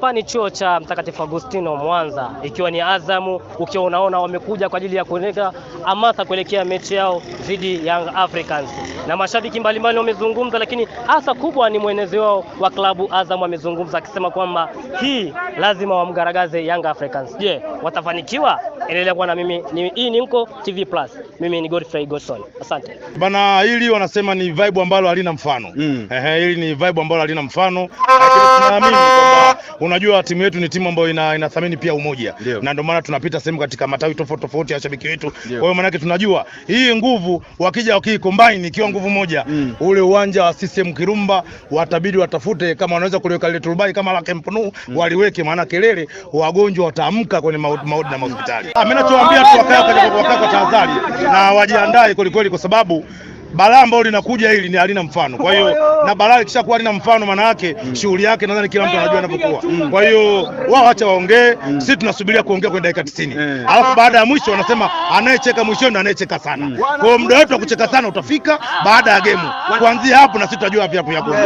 Hapa ni chuo cha Mtakatifu Agustino Mwanza, ikiwa ni Azamu, ukiwa unaona wamekuja kwa ajili ya kueleka hamasa kuelekea mechi yao dhidi ya Young Africans, na mashabiki mbalimbali wamezungumza, lakini hasa kubwa ni mwenezi wao wa klabu Azam amezungumza akisema kwamba hii lazima wamgaragaze Young Africans. Je, watafanikiwa? Endelea kuwa na mimi ni, hii ni Nko TV Plus. Mimi ni Godfrey Godson, asante. Bana, hili wanasema ni vibe ambalo halina mfano. Ehe, hili ni vibe ambalo halina mfano, lakini tunaamini kwamba unajua timu yetu ni timu ambayo inathamini pia umoja. Na ndio maana tunapita sehemu katika matawi tofauti tofauti ya washabiki wetu. Kwa hiyo maana yake tunajua hii nguvu wakija wakicombine ikiwa nguvu moja, ule uwanja wa CCM Kirumba watabidi watafute kama wanaweza kuliweka lile turubai kama la Camp Nou waliweke, maana kelele wagonjwa wataamka kwenye maodi na mahospitali. Mimi nachowaambia tu wakae kwa tahadhari na wajiandae kweli kweli, kwa sababu balaa ambalo linakuja hili ni halina mfano. Kwa hiyo na balaa likishakuwa halina mfano, maana yake shughuli yake nadhani kila mtu anajua inapokuwa. Kwa hiyo wao acha waongee, sisi tunasubiria kuongea kwenye dakika 90. Alafu baada ya mwisho wanasema anayecheka mwishoni ndo anayecheka sana. Kwa hiyo muda wetu wa kucheka sana utafika baada ya game. Kuanzia hapo na sisi tutajua wapi hapo ya kuongea.